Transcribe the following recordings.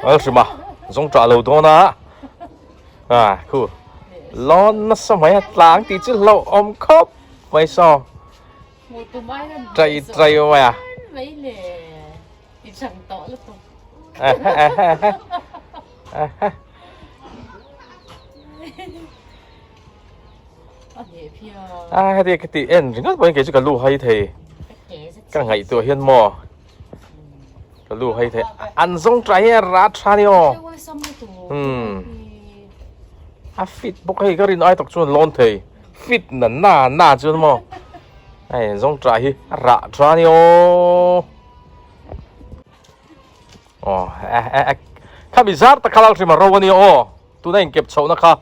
Lalhrima zawng ṭah lo dawn a, ah khu lawn nasa mai a tlang tih chu hlauhawm khawp mai saw ṭai ṭai mai a. A heti ka tih en ringawt pawhin kei chu ka lu hai thei ka ngaihtuah hian maw ka lu hai thei an zawng ṭah hi a rat ṭha ni aw umm a fit bawk hei ka rin ai tak chuan lawn thei fit na na na chuan maw hei zawng ṭah hi a rah ṭha ni aw aw khami zar tak kha lal hrim a ro a ni aw. Tuna inkep chhohna kha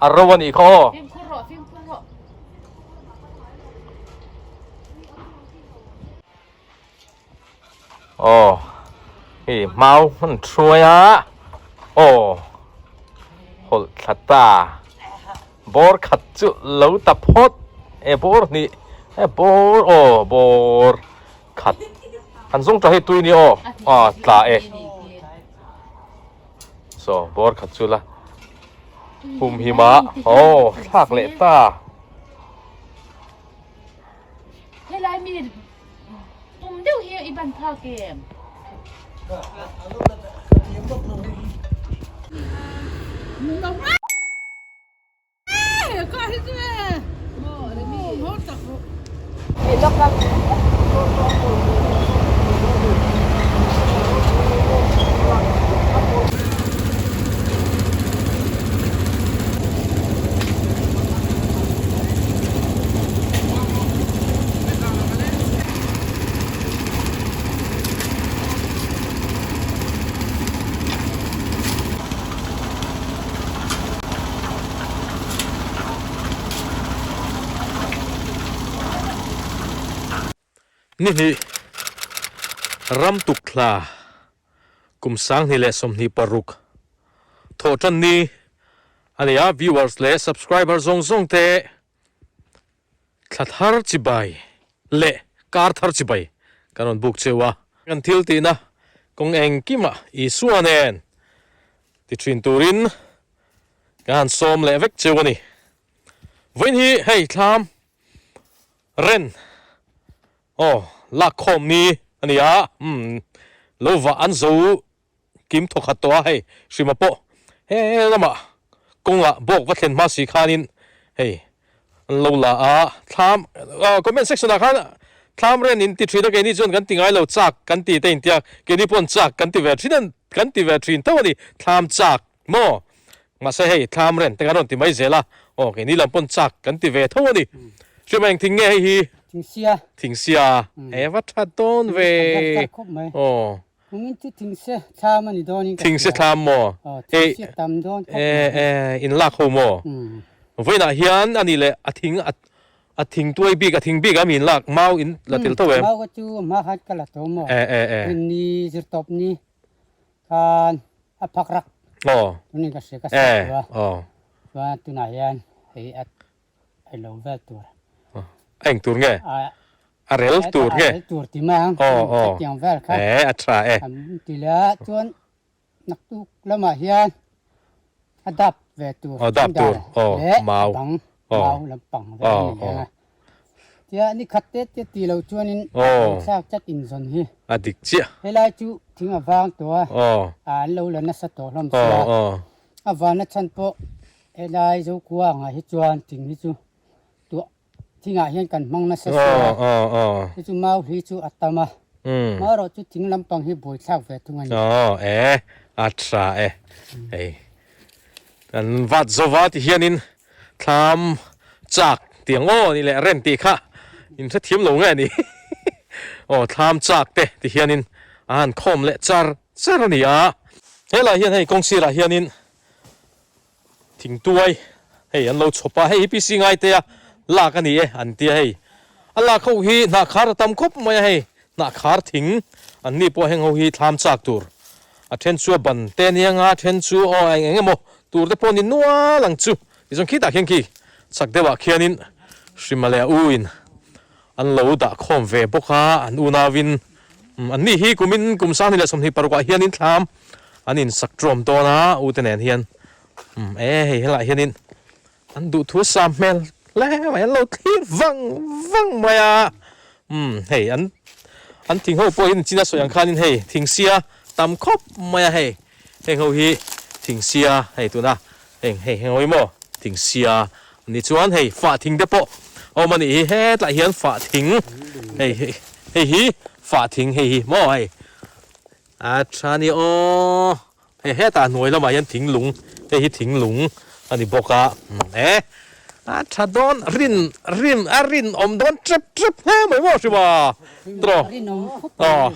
a ro a nih kha aw. Fimkhur rawh, fimkhur rawh. Aw, hei mau an hruai a, aw hawlh thla ta. Bawr khat chu lo ta phawt e bawr hnih e bawr aw bawr khat an zawng tha hei tui ni aw a tla e. Saw bawr khat chu la hum him a aw thlak leh ta. Helai mi tum deuh hi i ban phak em? Ni hnih ram tuk thla kum 20 leh 26 thawh tan ni a ni a, viewers leh subscriber zawng zawng te Thla thar chibai leh kar thar chibai kan rawn buk cheu a. Kan thil tihna kawng engkimah Isua nen ti thin turin kan han sawm leh vek cheu a ni. Vawiin hi hei thlam ren aw lak khawm ni a ni a, umm lo vah an zo Kim thaw khat tawh a hei hrima pawh he lamah kawngah bawk va thlen hma si khanin hei an lo la a thlam comment section ah khan thlam ren in ti thin a keini chuan kan ti ngai lo chak kan ti te intia keini pawn chak kan ti ve thin a kan ti ve thin tho a ni thlam chak maw mahse hei thlam ren te kan rawn ti mai zel a aw keini lam pawn chak kan ti ve tho a ni hrima engthing nge hei hi Thingsia Thingsia e va tha dawn ve aw. Kungin chu thingse thlam a ni dawn in ka hria. Thingse thlam maw? Aw, thingse tam dawn khawp mai. E, e, in lak ho maw? Vawiinah hian a nih leh a thing a thing tuai bik, a thing bik a mi in lak, mau in la tel tho em? Mau ka chu hma khan ka la tho maw? E, e, e. Rin ni zir tawp ni khan a phak rak. Aw. Tunin ka hria ka sawi tawh a. E, aw. Chuan tunah hian hei a Ai lo vel tur. A eng tur nge? A rel tur nge? A rel tur ti mai ang. Aw aw. Hetiang vel kha. E a tha e. An ti leh a chuan naktuk lamah hian a dap ve tur. Aw dap tur. Aw mau. Bang mau lampang vel a ni leng a. Tia ni khat te te ti lo chuanin thlak chat inzawn hi. A dik chiah. Helai chu thing a vang tawh a. Aw. An lo la nasa tawh hlawm sia. Aw aw. A vanna chhan pawh Helai Zokhua angah hi chuan thing hi chu tuah thingah hian kan hmang nasa sia a, chu chu mau hi chu a tam a, mau erawh chu thing lampang hi buaithlak ve thung a ni. Aw e, a tha e, hei kan vat zova ti hianin thlam chak tih ang aw ni leh ren tih kha in hrethiam lo nge ni aw thlam chak te ti hianin a han khawm leh char char a ni a, helai hian hei kawng sirah hianin Thingtuai hei an lo chhawp a, hei hi PC Ngaitea lak a ni e an tia hei. A lak ho hi hnah khar a tam khawp mai a hei, hnah khar thing an ni pawh heng ho hi thlam chak tur. A then chu a ban te ania nga, a then chu aw eng eng emaw tur te pawh ni nual ang chu. Tichuan khitah khian khi chak deuhah khianin Hrima leh a u in an lo dah khawm ve bawk a, an unauin an ni hi kumin kum 2026 ah hianin thlam. an insak ṭawm dawn a u te nen hian umm e hei helaiah hianin an duhthu sam hmel hle mai an lo thlir vang vang mai a umm hei an an thing ho pawh hi chin a sawi ang khanin hei thing sia tam khawp mai a hei heng ho hi thing sia hei tuna heng hei heng ho hi maw thing sia ni chuan hei fah thing te pawh a awm a nih hi hetlai hian fah thing hei hei hi fah thing hei hi maw hei. A tha ni aw, hei hetah hnuai lamah hian thinglung, hei hi thinglung a ni bawk a, e a tha dawn rin rin a rinawm dawn tep tep hle mai maw hrim a tawh aw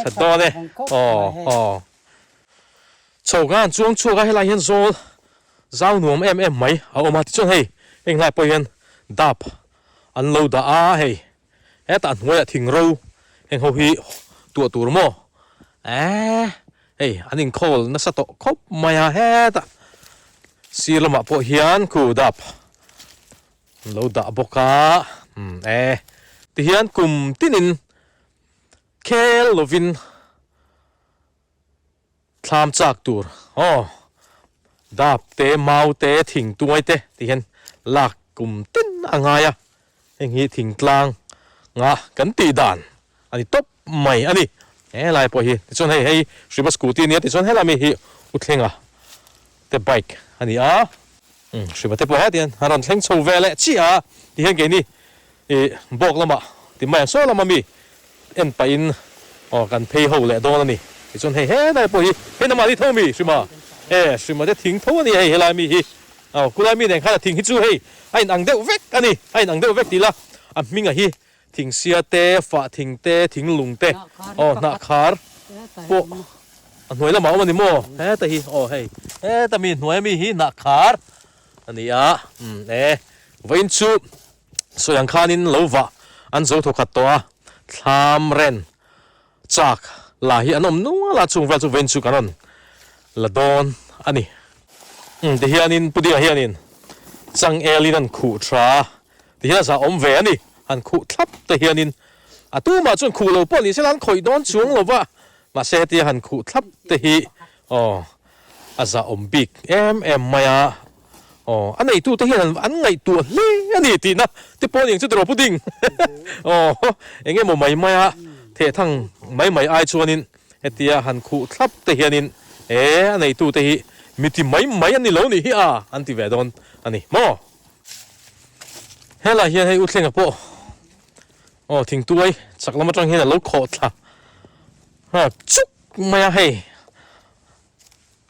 tha dawn e aw aw chho khan chuang chhuak a helai hian zawl zau nuam em em mai a awm a tichuan hei heng lai pawh hian dap an lo dah a hei. Hetah hnuaiah thing ro heng ho hi tuah tur maw? Eeh hei an inkhawl nasa tawh khawp mai a hetah sir lamah pawh hian khu dap an lo dah bawk a umm e tihian kum tinin khel lovin Thlam chak tur aw dap te mau te thing tuai te ti hian lak kum tin a ngai a, heng hi thingtlang nga kan tih dan a ni tawp mai a ni. Helai pawh hi tichuan hei hei Hriba scooty a nia tichuan helai mi hi Uthlenga te bike a ni a, Hriba te pawh heti hian a rawn thleng chho ve leh chiah a ti hian keini Ih bawk lamah ti mai ang saw lama mi en pahin aw kan phei ho leh dawn a ni. Tichuan hei helai pawh hi hei namah ni tho mi Hrima e Hrima te thing tho a ni hei helai mi hi aw kulai mi nen khan a thing hi chu hei a in ang deuh vek a ni a in ang deuh vek tih la a hming a hi thingsia te fah thing te thing lung te aw hnah khar pawh a hnuai lamah a awm a ni maw heta hi aw hei heta mi hnuai ami hi hnah khar a ni a umm e vawiin chu Sawi ang khanin lo vah an zo thawkhat tawh a, thlam ren chak la hi an awm nual a, chung vel chu vawiin chu kan rawn la dawn a ni. Umm tihianin Pu Dinga hianin changelin an khuh tha a, tihian a zah awm ve a ni, han khuh thlap te hianin a tumah chuan khuh lo pawh ni sela an khawih dawn chuang lo va, mahse hetia han khuh thlap te hi aw a zah awm bik em em mai a. Aw, a neitute hian an an ngaihtuah hle a ni tihna te pawh aniang chu tiraw Pu Ding? Aw, eng emaw mai maia thehthang mai mai ai chuanin hetia han khuh thlap te hianin e a neitute hi mi ti mai mai an ni lo nih hi a an ti ve dawn a ni maw? Helai hian hei U Thlenga pawh aw thingtuai chak lam atang hian a lo khawh thla ha chuk mai a hei.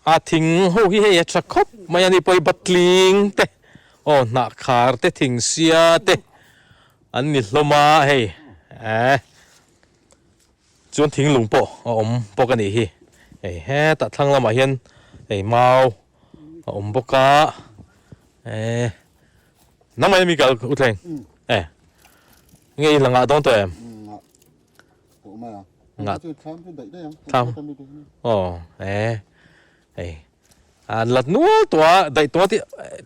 A thing ho hi hei a tha khawp mai a ni pawh hi batling te aw hnah khar te thing sia te an ni hlawm a hei eh chuan thing lung pawh a awm bawk a nih hi hei hetah thlang lamah hian hei mau a awm bawk a eh nangmah hi mi kal u thleng eh nge i la ngah dawn tawh em? Ngah thlam aw e hei an la nual tawh a daih tawh a tih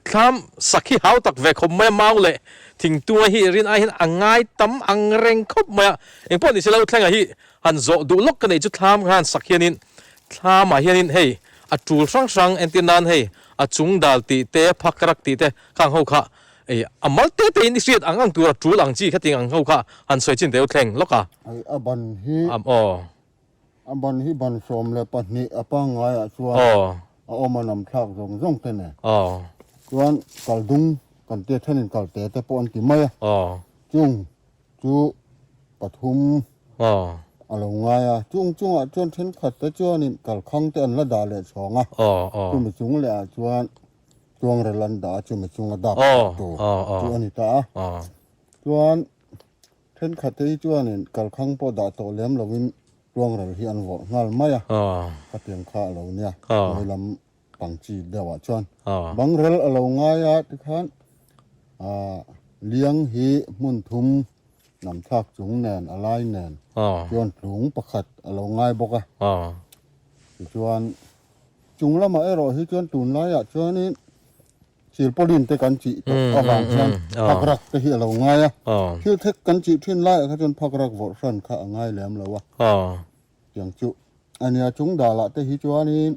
thlam sak hi hau tak ve khawp mai a mau leh thingtunga hi rin ai hian a ngai tam ang reng khawp mai a engpawh ni se lo thlengah hi han zawh duh lawk ka neih chu thlam khan sak hianin thlamah hianin hei a tul hrang hrang entir nan hei a chung dal tih te phakrak tih te khang ho kha Ei, a mal te te in i hriat ang ang tur a tul ang chi khating ang ho kha han sawi chin teh u thleng lawk a. Ei, a ban hi. Am aw. A ban hi ban 12 a pangngai ah chuan Aw. a awm a nam thlak zawng zawng te nen. Aw. Chuan kal dung kan tia thenin kal te te pawh an ti mai a. Aw. Chung chu pathum Aw. a lo ngai a. Chung chungah chuan thenkhat te chuanin kalkhang te an la dah leh chhawng a. Aw aw. Chumi chung leh ah chuan Tuangrel an dah a, chumi chunga dak sak tur chu a ni ta a. Chuan thenkhat te hi chuanin kalkhang pawh dah tawh lem lovin tuangrel hi an vawrh nghal mai a, khatiang kha a lo nia, hnuai lam pang chi deuhah chuan bangrel a lo ngai a tikhan liang hi hmun thum nam thlak chung nen a lai nen chuan tlung pakhat a lo ngai bawk a, tichuan Chung lamah erawh hi chuan tunlaiah chuanin silpawlin te kan chih tawh avang chuan phakrak te hi a lo ngai a. Thil thek kan chih thin laiah kha chuan phakrak vawrh hran kha a ngai lem lo a. Tiang chu. A nia chung dalah te hi chuanin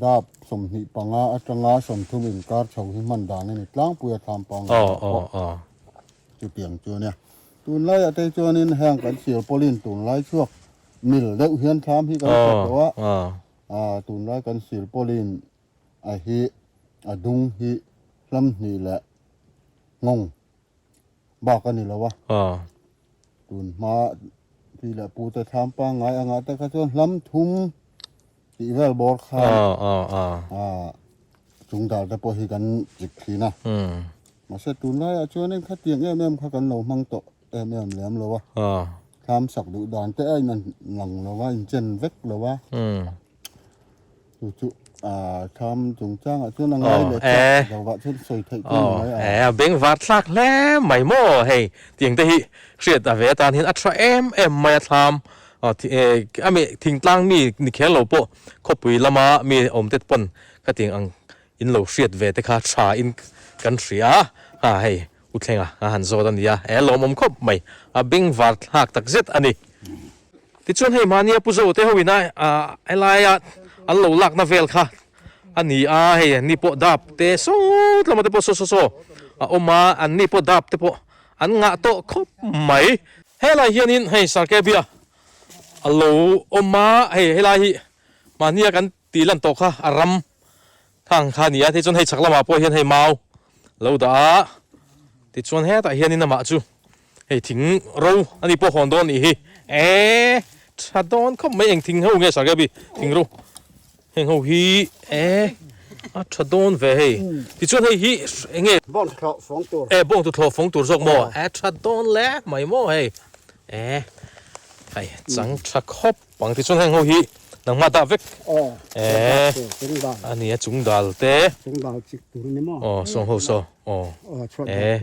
dap 25 atanga 30 inkar chho hi hman dan a ni tlangpui a thlam pangngai ah pawh chutiang chu a nia. Tunlaiah te hi chuanin heng kan silpawlin tunlai chhuak mil deuh hian thlam hi kan hre tawh a, tunlai kan silpawlin a hi a dung hi hlam hnih leh nghawng bak a ni lo a. Tun hma pi leh pu te thlam pangngai angah te kha chuan hlam thum tih vel bawr khan chung dar te pawh hi kan chik thin a. Mahse tunlaiah chuanin khatiang em em kha kan lo hmang tawh em em lem lo a. Thlam sak duh dan te a in lang lo a, inchen vek lo a. Chu chu thlam chungchangah chuan a ngai leh chak lo ah chuan sawi theih chu a ni mai a. Aw e, beng var thlak hle mai maw hei tiang te hi hriat a ve atan hian a tha em em mai a thlam a mi thingtlang mi ni kher lo pawh khawpui lama mi awm te pawn khatiang ang in lo hriat ve te kha tha in kan hria a hei U Thlenga a han zawt a nia e lawmawm khawp mai a beng var thlak tak zet a ni. Tichuan hei mahnia Pu Zote ho ina helaia an lo lakna vel kha a ni a, hei an ni pawh dap te sawt lamah te pawh saw saw saw a awm a, an ni pawh dap te pawh an ngah tawh khawp mai. Helai hianin hei Sarkebia a lo awm a, hei helai hi mahnia kan tih lan tawh kha a ram khang kha a ni a, tichuan hei chhak lamah pawh hian hei mau lo dah a, tichuan hetah hianin amah chu Hei thing ro a ni pawh hawn dawn nih hi e tha dawn khawp mai eng thing ho nge sir Gabi thing ro heng ho hi e a tha dawn ve hei tichuan hei hi eng nge bawng tuthlawh fawng tur e bawng tuthlawh fawng tur zawk maw e tha dawn le mai maw hei e hei chang tha khawp Pang ti chuan heng ho hi nangmah dah vek eh a nia chung dal te chung dal chik tur ni maw aw sawng ho saw aw eh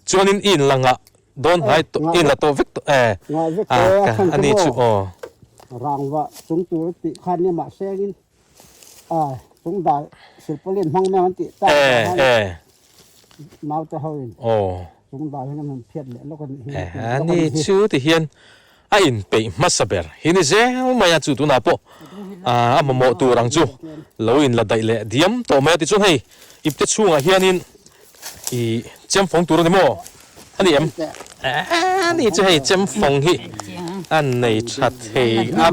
chuanin i in la ngah dawn hnai i in la tawh vek tawh eh a a ni chu aw rangva chung tur tih khan ni mah sengin a chung dal silpaulin hmang mai an tih tak eh eh naute ho in aw chung dal hian an han phiat leh lawk a nih hi eh a ni chu ti hian A inpeih hmasa ber hi ni zel mai a, chu tunah pawh a mamawh tur ang chu lo inla daih leh diam tawh mai a. Tichuan hei ipte chhungah hianin ih chem fawng tur a ni maw? A ni em? A ni chu hei chem fawng hi a nei tha thei a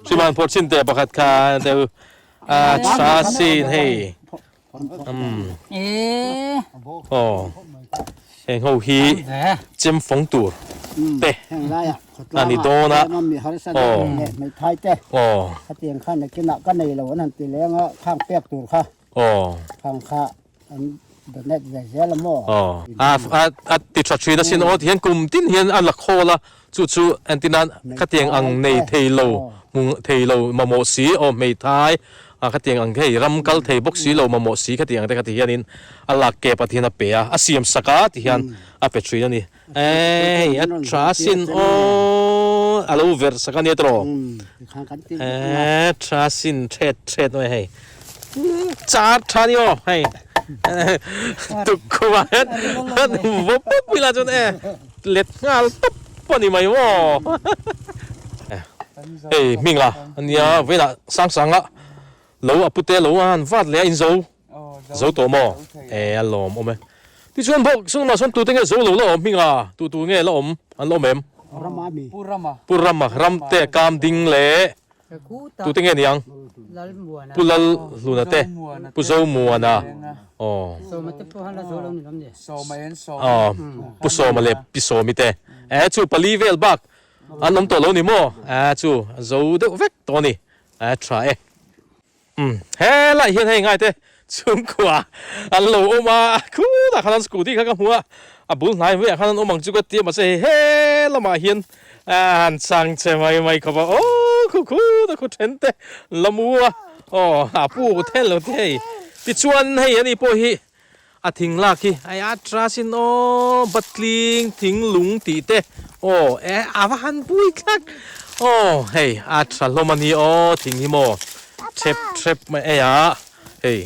Hriman phawrh chin teh pakhat kha deuh a tha sin hei. Aw heng ho hi chem fawng tur te a ni dawn a aw aw aw aw a a ti tha thin asin aw tihian kum tin hian a la khawl a chu chu entirnan khatiang ang nei thei lo hmu thei lo mamawh si aw hmeithai a khatiang ang hei ram kal thei bawk si lo mamawh si khatiang ang te kha ti hianin a lak kep a ti hian a pe a a siam sak a ti hian a pe thin a ni hei a tha sin aw a lo verh sak a nia tawh eh tha sin thet thet mai hei char tha ni aw hei tukkhumah hian vawp vawp ila chuan e let nghal tawp a ni mai maw hei hming a ania vawiinah sang sanga lo a pute lo a han vat leh a inzo zo tawh maw e a lawm awm e tichuan bawk chungah sawn tute nge zo lo la awm hming a tu tu nge la awm an la awm em pu rama ramte kam ding leh Tute nge niang? Pu Lalhluna te, Pu Zomuana, aw. Aw, Pu Sawma leh Pi Sawmi te. Eh, chu pali vel bak an awm tawh lo ni maw? Eh, chu a zo deuh vek tawh a ni. Eh, tha e. Umm, helai hian hei ngaite chhungkua an lo awm a, khutah khan an scooty kha ka hmu a, a bul hnai maiah khan an awm ang chu ka ti a, mahse hei he lamah hian an chang che mai mai khawp a, aw khu khut a khu then te an la mu a, aw a pu then lo te hei, tichuan hei ani pawh hi A thing lak hi ai a trasin aw batling thing lung tih te aw e a va han pui thlak aw hei a tha hlawm a ni aw thing hi maw thep thep mai ei a hei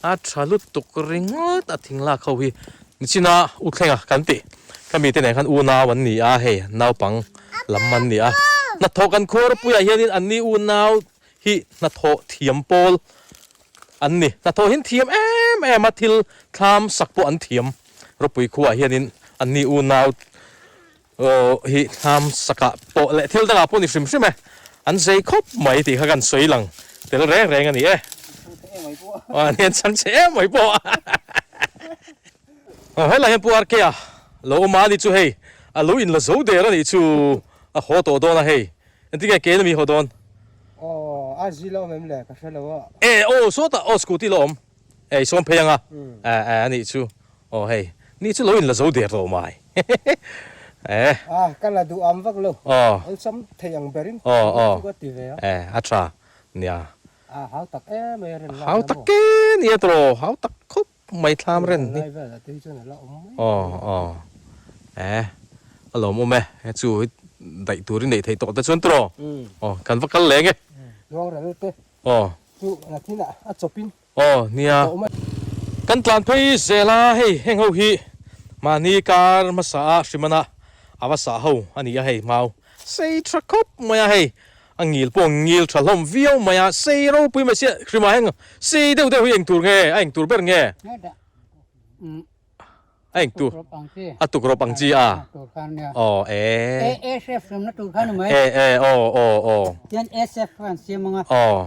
a tha lutuk ringawt a thing lak ho hi nichina u thlenga kan tih ka mite nen khan unau an ni a hei naupang. lam an ni a. Hnathawh kan khuar puiah hianin anni unau hi hnathawh thiam pawl an ni. Hnathawh hi an thiam em em a, thil thlam sak pawh an thiam. Ropui khuaah hianin anni unau hi thlam sakah pawh leh thil dangah pawh ni hrim hrim e, an zei khawp mai tih kha kan sawi lang tel reng reng a ni e. An chang che em mai pawh a. Aw helai hian Pu RK-a lo awm a ni chu hei a lo inla zo der a nih chu a haw tawh dawn a hei engtin nge kein ami haw dawn? Aw a zi la awm em le ka hre lo a. E aw sawtah aw scooty la awm e i sawm phei ang a e e a nih chu aw hei ni chu lo inla zo der tawh mai e. A ka la duh am vak lo aw awlsam thei ang berin aw aw chu ka ti ve a. E a tha nia. A hau tak em mai a rin lak Hau na tak maw? e nia tawh hau tak khawp. Mai thlam ren hi. Aw aw e a lawm awm e he chu hi daih tur i neih theih tawh te chuan tawh aw kan va kal leng e aw aw nia kan tlan phei zel a hei heng ho hi mahni kar hmasa a hrimana a va sah ho a ni a hei mau sei tha khawp mai a hei. A ngil pawh ngil tha hlawm viau mai a, sei ropui mai sia hrim ah heng sei deuh deuh hi eng tur nge, a eng tur ber nge? A eng tur, a tuk rawp ang chi a, aw e. E e aw aw aw. Aw.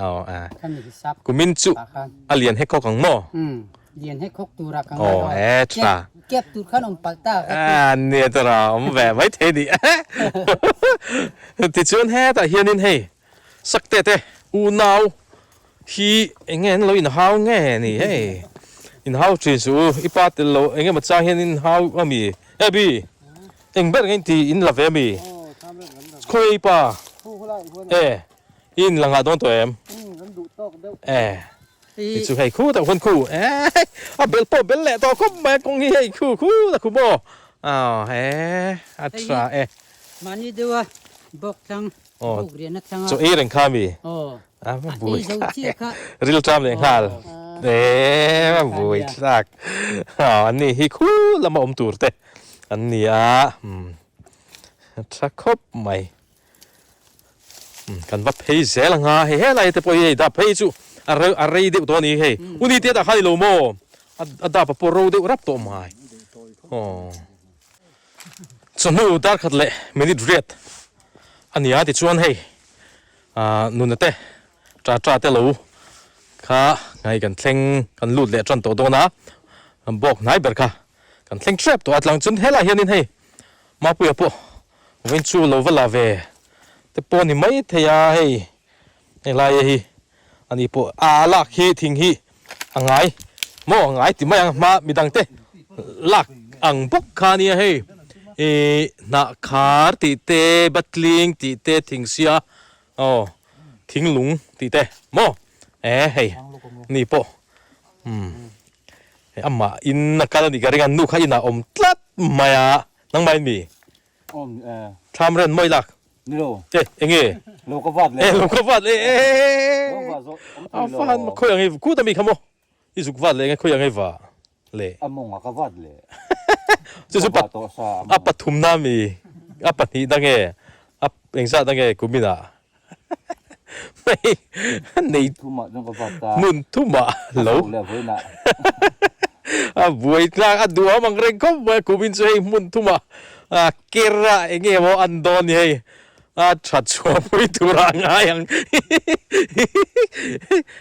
Aw e. Kumin chu a lian hek khawk ang maw? Lian hek khawk tura ka ngai lo. Aw e tha. Kep tur khan awm palh ta ka ti. A nia tura awm ve mai thei ni. Tichuan hetah hianin hei Sakte te unau hi eng nge an lo inhau nge ni hei. Inhau thin suh u, i pa tel lo eng emaw chang hian inhau a mi? Abby eng ber nge in ti in la ve a mi? Khawi i pa? E i in la ngah dawn tawh em? E. Ti chu hei khu tak hun khu eh a bel pawh bel leh tawh khawp mai a kawng hi hei khu khu tak khu maw aw he a tha e. Mahni deuh a bawk tlang buk rian a tlang a. Chaw ei reng kha mi a ei zo chiah kha ril ṭam leh nghal eh a buai thlak an ni hi khu lama awm tur te an ni a a tha khawp mai. Kan va phei zel anga hei helai te pawh hi hei dap phei chu a reu a rei deuh tawh a ni hei uni te dah khan i lo maw a dap a pawh ro deuh rap tawh mai aw chawhnu dar khat leh minute riat a ni a tichuan hei ah nuna te ta ta te lo kha hei kan thleng kan lut leh tan tawh dawn a bawk hnai ber kha kan thleng tep tawh a tlang chuan helai hianin hei Mapuia pawh vawiin chu lo va la ve te pawh a ni mai thei a hei helai hi ani pawh a lak hi thing hi a ngai maw a ngai ti mai ang hma midang te lak ang bawk kha a nia hei ih hnah khar tih te batling tih te thing sia aw thinglung tih te maw e hei ni pawh umm. Hei amah in a kal a nih ka ring a, nu kha inah awm tlat mai a, nangmah in mi? Awm e. Thlam ren mawi lak? Ni lo. E, enge? Lo ka vat le. E, lo ka vat le, e. Lo va zawh awm thei lo. A van khawi ang i, kut a mi kha maw? I zuk vat le enge khawi ang i va le? A mawng a ka vat le. Chu chu pa, a pathumna mi, a pahnihna nge, a engzatna nge kuminah? Hei nei hmun thumah lo a buai tlak a duhawm ang reng khawp mai a kumin chu hei hmun thumah a ker a eng nge maw an dawn ni hei a tha chhuah pui tur ah a ngai ang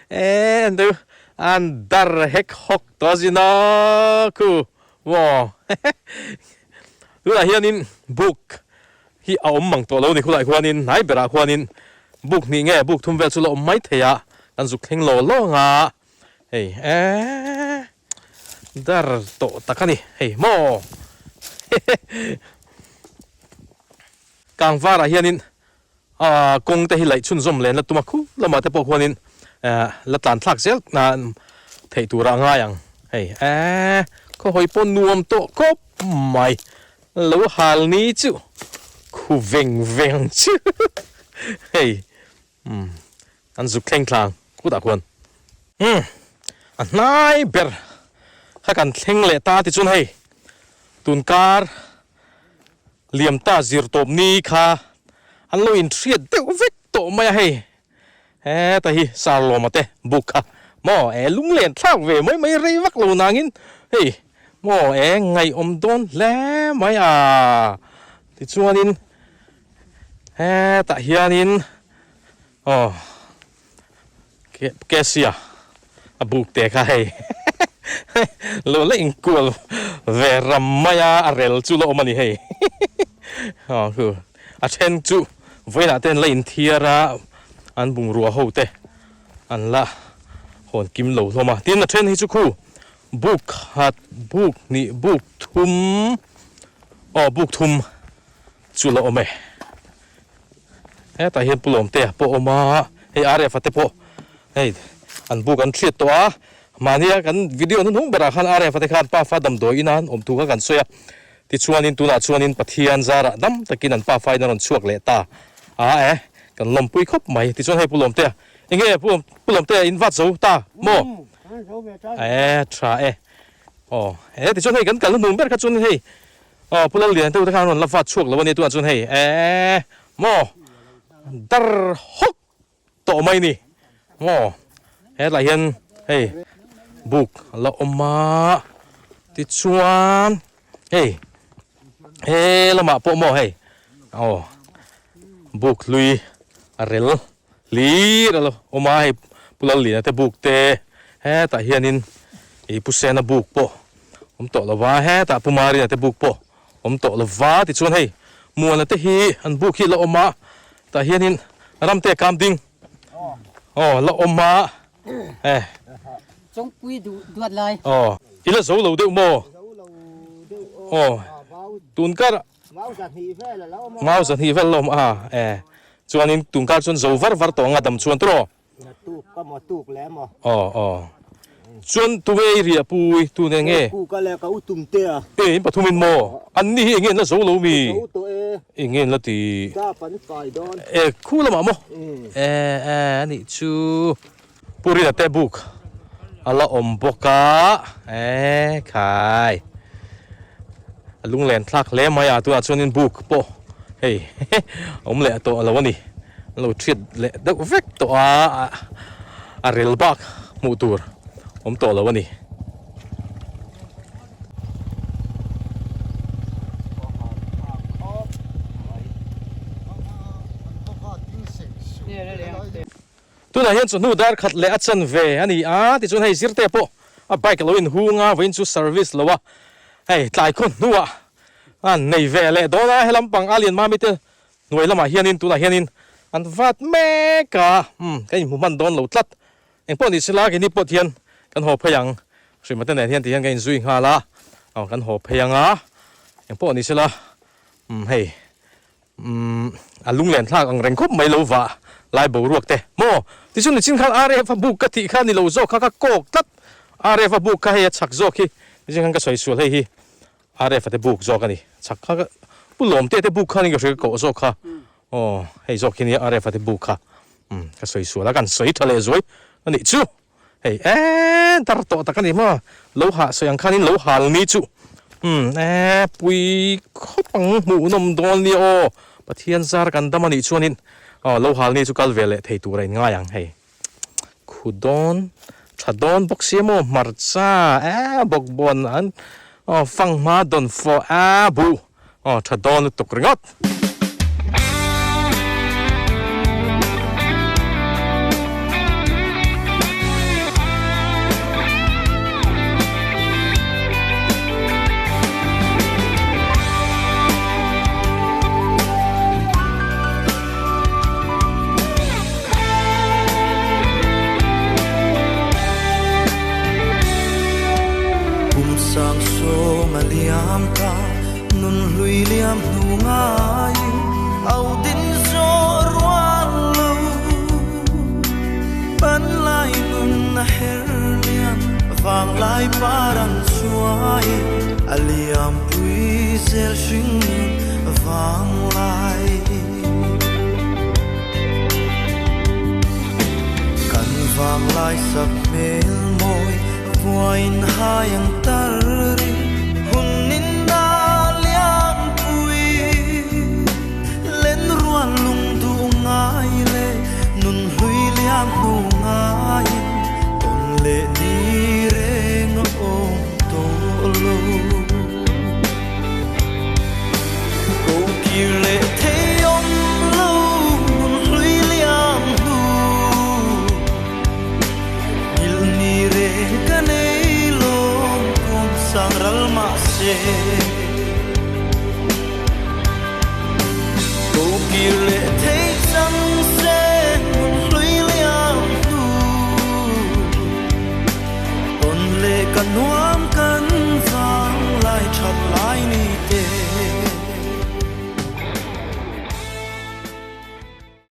e an deuh an dar hek hawk tawh a zin a khu maw tunah hianin buk hi a awm mang tawh lo ni khulai khuanin hnai berah khuanin buk hnih nge buk thum vel chu la awm mai thei a kan zuk thleng law law ang a hei eee dar tawh tak a ni hei maw kangvarah hianin aaa kawng te hi laih chhunzawm len la tum a khu lamah te pawh khuanin eh la tlan thlak zel theih turah a ngai ang hei eee khawhawi pawh nuam tawh khawp mai. Lo hal ni chu khu veng veng chu hei umm an zuk thleng thlang kutah khuan umm a hnai ber kha kan thleng leh ta tichuan hei tun kar. Liam ta zir tawp ni kha an lo inhriat deuh vek tawh mai a hei. Heta hi Sarlawma te buk kha maw e lunglen thlak ve mai mai rei vak lo nangin hei maw e ngaihawm dawn hle mai a. Tichuanin hetah hianin aw Cassia a buk te kha hei lo la inkual ve ram mai a a rel chu la awm a ni hei aw khu a then chu vawiinah te an la inthiar a an bungrua ho te an la hawn kim lo hlawm a tin a then hi chu khu buk khat buk hnih buk thum aw buk thum chu la awm e. Hetah hian Pu Lawmtea pawh a awm a, hei RF-a te pawh hei an buk an hriat tawh a, mahnia kan video hnuhnung berah khan RF-a te khan pafa damdawi ina an awm thu kha kan sawi a, tichuanin tunah chuanin Pathian zarah dam takin an pafa in a rawn chhuak leh ta a e, kan lawmpui khawp mai. Tichuan hei Pu Lawmtea, enge Pu Lawmtea in vat zo ta maw? E tha e, aw e tichuan hei kan kal hnuhnung ber kha chuan hei Aw Pu Lallian te khan rawn la vat chhuak lo a ni tunah chuan hei eeh maw dar hawk tawh mai ni maw hetlai hian hei buk a la awm a tichuan hei he lamah pawh maw hei aw buk hlui a rel hlir a la awm a hei Pu Lalliana te buk te hetah hianin ih Pu Sena buk pawh awm tawh lo va, hetah Pu Marina te buk pawh awm tawh lo va tichuan hei Muana te hi an buk hi la awm a tah hianin Ramte kam ding aw la awm a e Chawngpui duh duat lai. Aw i la zo lo deuh maw? Aw tun kar Mau zahnih vel a la awm a e chuanin tun kar chuan zo var var tawh ang a dam chuan tawh. Tuk ka maw tuk le maw. Aw aw. Chuan tunge i riah pui tun eng nge? Ku ka le ka u tum te a. E in pathum in maw? An ni hi eng nge an la zo lo mi? Zo tawh e. Eng nge an la ti? Dap an kai dawn. E khu lamah maw? E e a nih chu. Pu Rina te buk a la awm bawk a. E khai. A lunglen thlak hle mai a tunah chuanin buk pawh hei awm leh tawh lo a ni. An lo thiat leh deuh vek tawh a, a rel bak hmuh tur awm tawh lo a ni. Tunah hian chawhnu dar khat leh a chan ve a ni a, tichuan hei zirte pawh a bike a lo inhung a, vawiin chu service lo a, hei tlai khaw hnuah a nei ve leh dawn a, helam pang a lian mami te Hnuai lamah hianin tunah hianin an vat mek a, umm ka inhmu hman dawn lo tlat. Engpawh ni sela keini pawh hian kan haw phei ang, Hrimate nen hian tihian ka inzui nghal a, aw kan haw phei ang a, engpawh ni sela umm hei umm a lunglen thlak ang reng khawp mai lo vah lai boruak te maw? Tichuan nichin khan RF a buk ka tih kha ni lo zawk kha ka kawk tlat, RF a buk kha hei a chhak zawk hi nichin khan ka sawi sual hei hi. RF a te buk zawk a ni. Chhak kha ka Pu Lawmte te buk kha ni ka hria ka koh zawk kha. Aw hei zawk hi nia RF a te buk kha. Umm ka sawi sual a kan sawi tha leh zuai a nih chu. Hei eee dar tawh tak a ni maw. Lo hah sawi ang khanin lo hal ni chu. Umm eee pui khawp ang hmuhnawm dawn nia aw. Pathian zar kan dam a nih chuanin aw lo hal ni chu kal ve leh thei tur a inngai ang hei. Khu dawn tha dawn bawk sia maw hmarcha eh bawkbawn an aw fanghma dawn fawh a buh aw tha dawn lutuk ringawt. Kum sang sawm a liam ta, nun hlui liam hnu ngaiin au din zawh rual lo. Pan lai nun a her liam, vang lai par an chuai, a liam pui zel hring nun vang lai. Kan vang lai sak hmel mawi vuain hai ang tar ri hun in a liam pui. kir leh thei awm lo nun hlui liam hnu. Nghilh ni reng ka nei lawm kum sang ral mah se. Ko kir leh thei chang se nun hlui liam hnu. Tawn leh ka nuam kan vang lai that lai ni te.